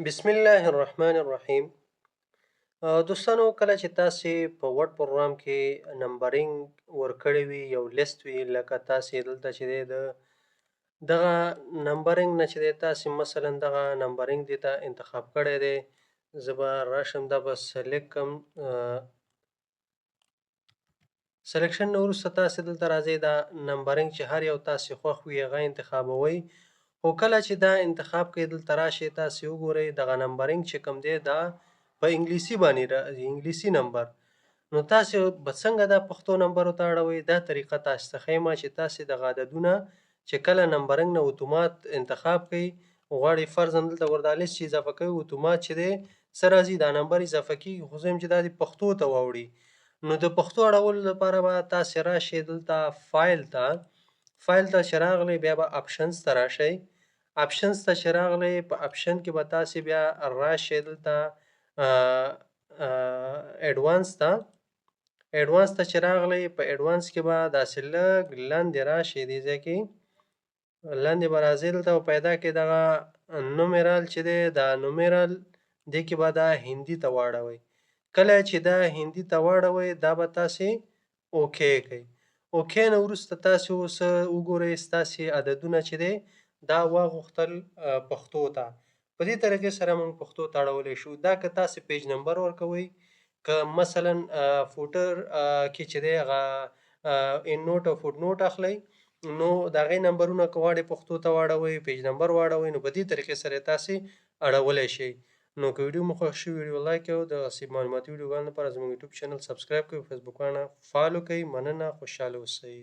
بسم الله الرحمن الرحیم. دوستانو، کله چې تاسې په Word پروګرام کې numbering ورکړی وي، یو لیست وي، لکه تاسې دلته چې دی د دغه numbering نه چې دی، تاسې مثلا دغه numbering دې ته انتخاب کړی دی. زه به راشم، دا به select کړم. selection نه وروسته تاسې دلته راځئ، دا numbering چې هر یو تاسې خوښ وي هغه انتخابوئ. خو کله چې دا انتخاب کړئ، دلته راشئ، تاسې وګورئ دغه numbering چې کوم دی دا په انګلیسي باندې راځي، انګلیسي نمبر. نو تاسې به څنګه دا پښتو نمبرو ته اړوئ؟ دا طریقه تاسې ته ښیم چې تاسې دغه عددونه چې کله numbering نه اتومات انتخاب کړئ، غواړئ فرضاً دلته ګوره دا لیست چې اضافه کوئ، اتومات چې دی څه راځي، دا نمبر اضافه کېږي. خو زه یم چې دا دې پښتو ته واوړي. نو د پښتو اړولو لپاره به تاسې راشئ دلته فایل ته. فایل ته چې راغلئ، بیا به options ته راشئ. options ته چې راغلئ، په option کې به تاسې بیا راشئ دلته advance ته. advance ته چې راغلئ، په advance کې به داسې لږ لاندې راشئ، دې ځای کې لاندې به راځئ، دلته به پیدا کړئ دغه numeral چې دی، دا numeral دې کې به دا هندي ته واړوئ. کله چې دا هندي ته واړوئ، دا به تاسې okay کړئ. okay نه وروسته تاسې اوس وګورئ، ستاسې عددونه چې دی دا واوښتل پښتو ته. په دې طریقې سره موږ پښتو ته اړولی شو. دا که تاسې page number ورکوئ، که مثلا footer کې چې دی هغه endnote او footnote اخلئ، نو د هغې نمبرونه که غواړئ پښتو ته واړوئ، page number واړوئ، نو په دې طریقې سره تاسې اړولی شئ. نو که ویډیو مو خوښ شي، ویډیو like کړئ او دغسې معلوماتي ویډیوګانو لپاره زموږ YouTube channel subscribe کړئ، فیسبوک پاڼه follow کړئ. مننه، خوشحاله اوسئ.